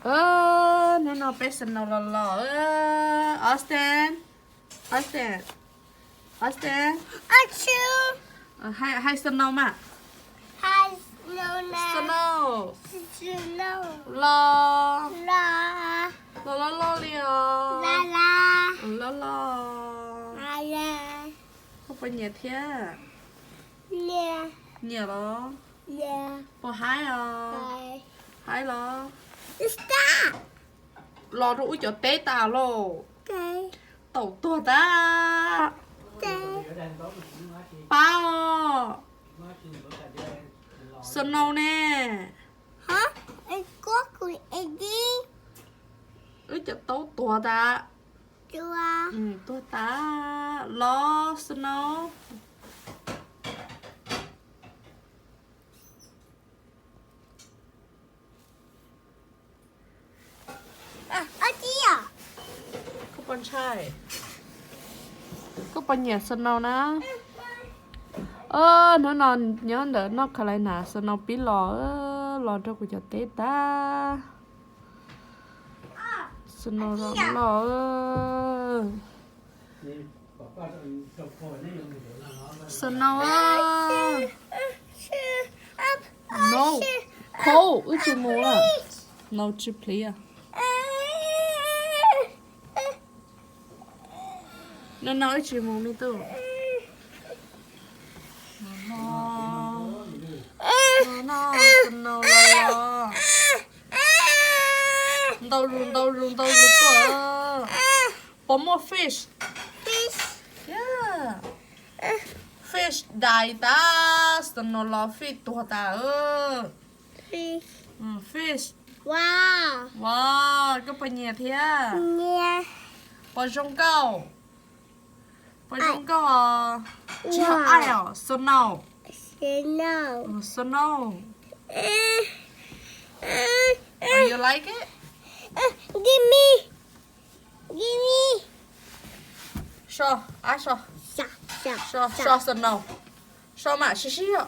Hnub no peb snow los los. Austin, Austin, Austin, hais snow mas. Snow los, los loj loj li os. Loj loj. Koj puas nyiam thiab? Nyiam los? Puas haib os? Haib los? Los rau wb cov teb tas lauj. Taum tuag tas. Pab os. Snow ne. Wb cov taub tuag tas. Tuag tas los Snow. Koj puas ntshai? Koj puas nyiam snow na? Hnub no nyob ntawm North Carolina snow pib los, los rau kuv cov teb tag. Snow los loj. Snow. No, cold, wb tsis mus lawm. No tsis pliv. No, no, wb tsis mus me tub. No, no, snow los los. Ntau zus, ntau zus, ntau zus tuaj. Puas muaj fish? Fish dai tas, snow los fish tuag tas. Fish. Wow, koj puas nyiam thiab? Puas zoo nkauj? Puas zoo nkauj? Tsis yog ice os, snow. Snow. You like it? Give me. Give me. So, so, so snow. So mam sib sib.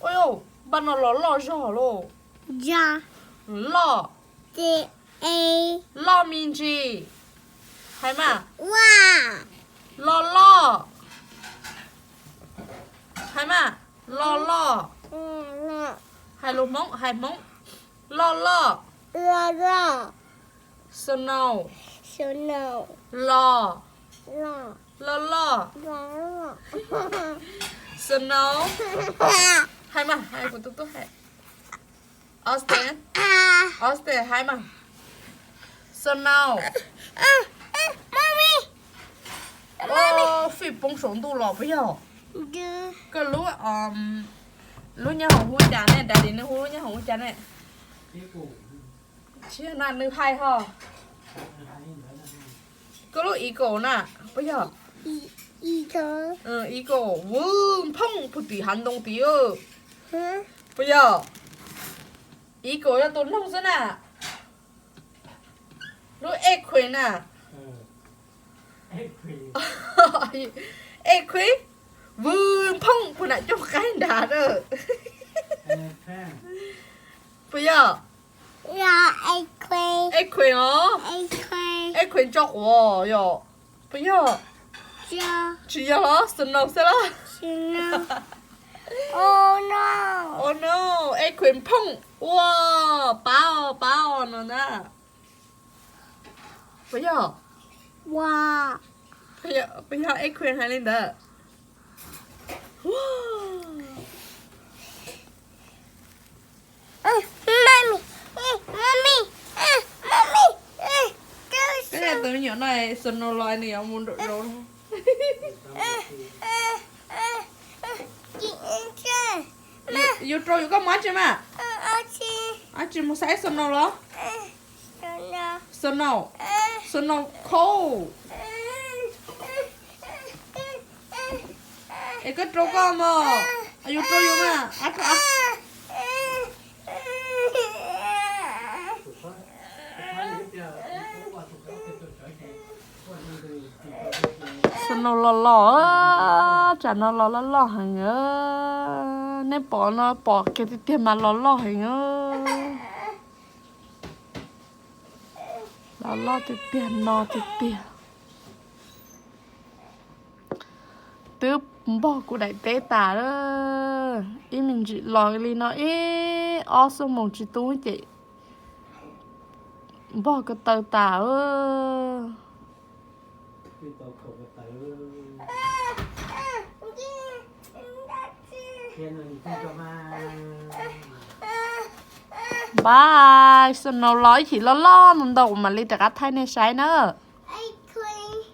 Ua, npaj no los loj zog lauj. Loj. Loj me ntsis. Hais mas. Loj loj. Hais mas. Loj loj. Hais lus Hmoob, hais Hmoob. Loj loj. Snow. Los. Loj loj. Snow. Hais mas, hais kuv tus tub hais. Austin. Austin, hais mas. Snow. Fij poob saum ntuj los puas yog? Koj lub, lub nyob hoom hu cas ne? Daddy nws hu lub nyob hoom hu cas ne? Tsis yog na, nws hais ho. Koj lub eagle na, puas yog? Eagle, vwm phooj puag tim hav ntoo tid. Puas yog? Eagle yog tus noog xwb na. Lub acorn na. Acorn, vwm phooj puag nram caj qaib nrad. Puas yog? Acorn os. Acorn tso quav yog? Puas yog? Tsis yog los? Snow xwb los? Oh no, acorn phooj. Ua, pab os, pab os no na. Puas yog? Puas yog acorn hais li ntawd? Peb tus me nyuam no snow los nws yuav mus nraum zoov. Yus rau yus, koj mus dab tsi mas? Dab tsi mus saib snow los? Snow, snow cold. Es koj rau koj mog, yus rau yus mas. Snow los los, tsam no los loj loj heev. Nej pom no pom kiag tiag tiag mas los loj heev. Los loj tiag tiag no tiag tiag. Twb npog kuv daim teb tas lawm. Ib me ntsis los li no ib ob xuab moos tsis tu ces npog ko taw tas. Bye, snow los ib chim loj loj ntau ntau kuv mam li rov qab thaij nej saib na.